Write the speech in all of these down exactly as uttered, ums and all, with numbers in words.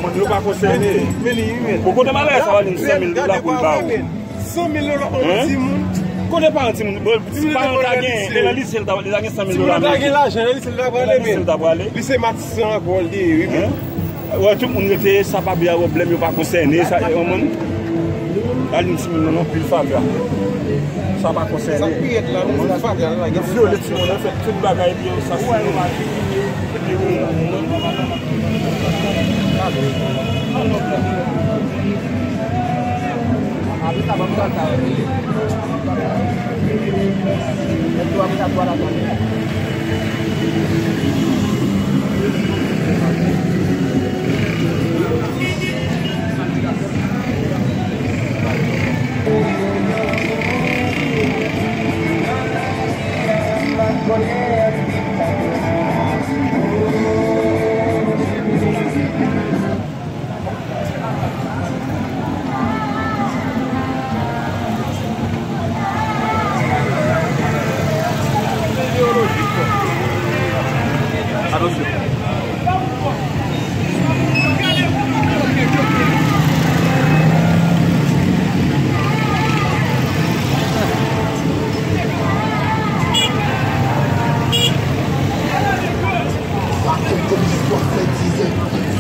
Moun yo pa konsène. Bon, kote malè sa va vin san mil dola pou l ba ou? San mil dola pou yon timoun. Kote paran timoun? Bon, si paran ta gen, e nan lise l ta, li ta gen san mil dola. Timoun ta gen lajan, nan lise l ta prale, men. Nan lise l ta prale. Li se matisan ankò, li te ye, wi, men. Wè, tout moun rete, sa pa byen pwoblèm, yo pa konsène, sa, e, moun. Alin timoun nan, anpil fatra. Sa pa konsène. Sa pi rèd la, nou se fatra la, gen fatra. Yo vyole timoun nan, fè tout bagay, epi yo sasinen.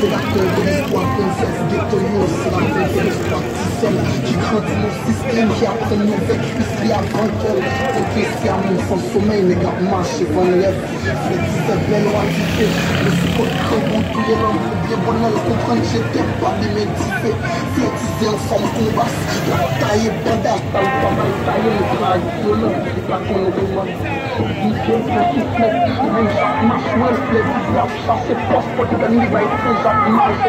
Senatè de lespwa, prensès geto yo, senatè de lespwa, ti sèl ki grandi nan sistèm, ki aprann nou vèk Kris li avan kè l. Kote se a moun san somèy, nèg ap mache vann rèv. Frè ti sèl bèl w a dife, men sou kot grangou touye lanmou, byen bonè l konprann je t'aime pa limen dife. Frè ti sèl anfòm konbas, l ap taye banda, sa l pa mal taye, l kraze vyolan, li pa konn romans. Bondye pran tout nèt, moun chak machwè l plè di ap chase pòs, pote dènye bay Sen Jak Majè.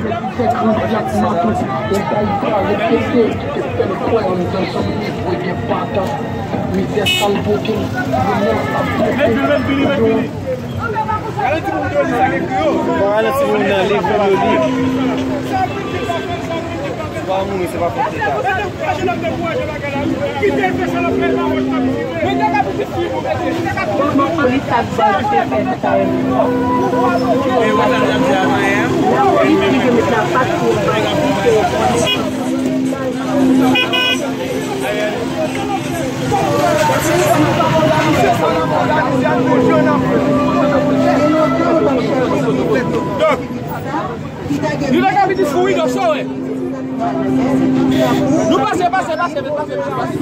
Lè ti sè grandi ak maton, on bay pa repete, ki te fè l kwè anndan janm li voye gen patat. Mizè sa l pote, bonè sa l pote. Bon, alè timoun nan, leve yo li. Ou pa mouri, se pa fòt li ta. Sèlman polis ak bandi te fè sa yo. Lapolis ki te met lapat sou yo, paske yo konnen. Li te ka vin jis kou wi, dòk, sa w wè. Nou pase, pase, pase, pase, pase.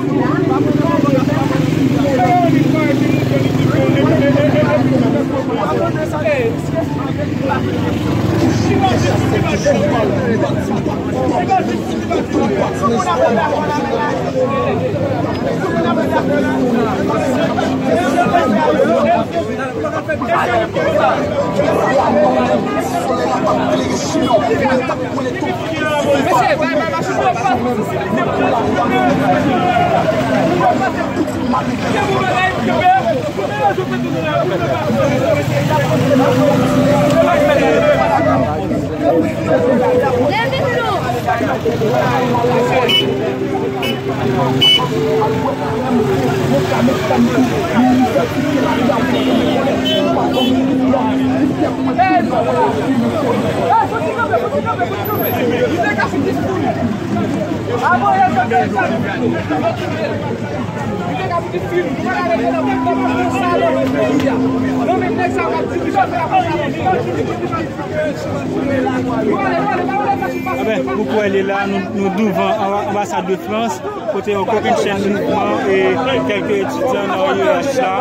Enben, pou kwè li la, nou, nou douvan anba-, anbasad de Frans, kote yon kokennchenn mouvman e kèlke etidyan nan U E H la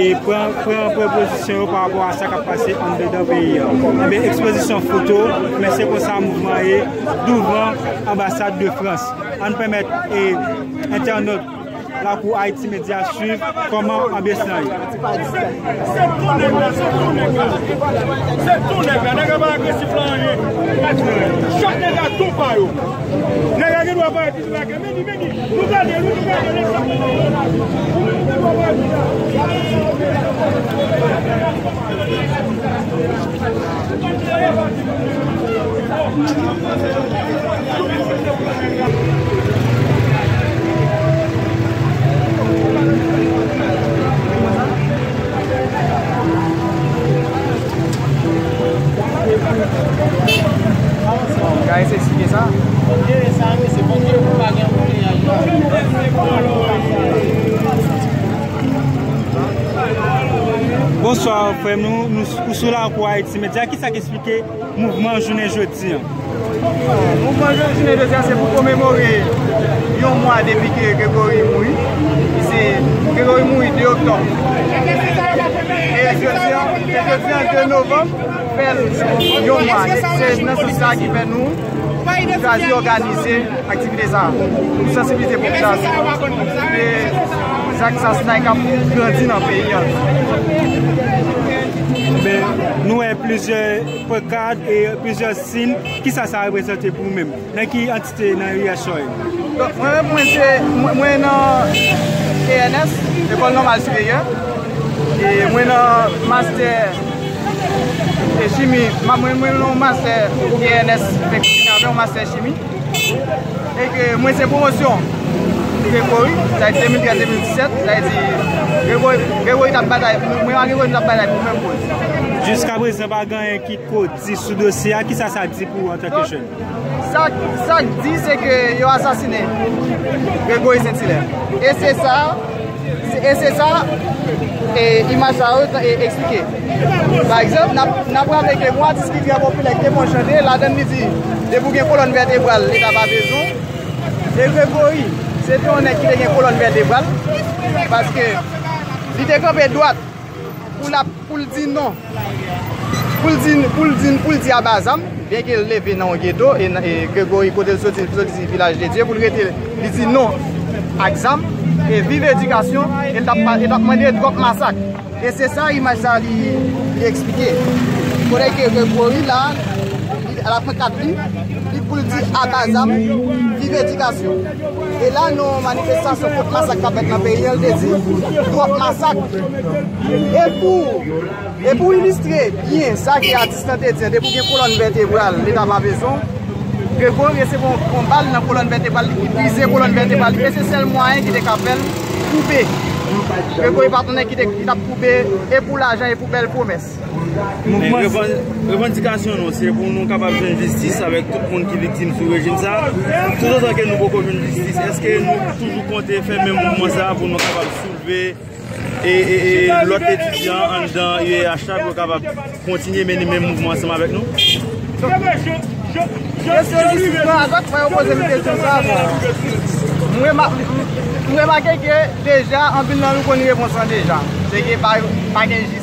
e pran, pran, pran pozisyon yo pa rapò a sa k ap pase anndedan peyi a. Enben, ekspozisyon foto, men se konsa mouvman ye douvan anbasad de Frans. Ann pèmèt e entènot Lakou Ayiti Medya swiv kòman anbyans lan ye. Se tou nèg la, se tou nèg la. Se tou nèg la, nèg la pa agresif nan anyen. Chak nèg la tou pa yo. Nèg la gen dwa parèt piti lage, men li, men li. Nou gade l wi, nou gade l. Bon, guys, eksplike sa. Bonswa, frè m, nou, nou, ou sou Lakou Ayiti Medya. Kisa k eksplike mouvman jounen jodi a? Mouvman jounen jodi a, se pou komemore yon mwa depi ke Gregory mouri. Se Gregory mouri de oktòb. E jodi a, e jodi a, de novanm, fè l yon mwa. Se nan sans sa ki fè nou chwazi òganize aktivite sa a, pou sansibilize popilasyon de zak sasinay k ap grandi nan peyi a. Men, nou wè plizyè pankad e plizyè siy. Kisa sa reprezante pou ou menm? Nan ki antite nan U E H ou ye? Donk, mwen menm, mwen se, mwen, mwen nan E N S, Lekòl Nòmal Siperyè. E mwen nan mastè e chimi, ma-, mwen, mwen nan mastè E N S, fèk fini avè yon mastè chimi. E ke mwen se pwomosyon Gregory, sa vle di de mil trèz de mil disèt, sa vle di Gregory, Gregory t ap batay, mwen ak Gregory t ap batay pou menm koz. Jiskaprezan, pa gen anyen ki ko di sou dosye a, kisa sa di pou ou antanke jèn? Sa, sa k di, se ke yo asasinen Gregory Saint-Hilaire. E se sa, se, e se sa, e, imaj sa yo, e, eksplike. Pa egzanp, n ap, n ap raple ke gon atis ki trè popilè, ki te konn chante, ladan l li di, depi w gen kolòn vètebral, Leta pa bezwen w. E Gregory, se te yon nèg ki te gen kolòn vètebral, paske li te kanpe dwat pou l ap, pou l di non. Pou l di, pou l di, pou l di aba zam, byenke l leve nan yon geto, e, e Gregory, kote l soti, l soti Vilaj de Dye, pou l rete, li di non ak zam, e viv edikasyon, e l t ap, e t ap mande twòp masak. E se sa imaj sa li, li eksplike. Kote ke Gregory la, li, l ap pran kat li, li pou l di aba zam, viv edikasyon. E la, nan manifestasyon kont masak k ap fèt nan peyi a, l te di, twòp masak. E pou, e pou ilistre byen sa ke atis lan te di an, depi w gen kolòn vètebral, Leta pa bezwen w. Gregory resevwa yon, yon bal nan kolòn vètebral li, ki brize kolòn vètebral li, e se sèl mwayen ki te ka fè l koube. Gregory pa t yon nèg ki te, ki t ap koube e pou lajan e pou bèl pwomès. Men revan-, revandikasyon nou, se pou nou kapab jwenn jistis avèk tout moun ki viktim sou rejim sa. Toutotan ke nou poko jwenn jistis, èske nou toujou konte fè menm mouvman sa pou nou kapab soulve e, e, e lòt etidyan anndan U E H la pou yo kapab kontinye mennen menm mouvman ansanm avèk nou? Kesyon jistis lan, a chak fwa yo poze m kesyon sa, bon, m rema-, m remake ke deja, anpil nan nou konn repons lan deja. Se ke pa, pa gen jistis.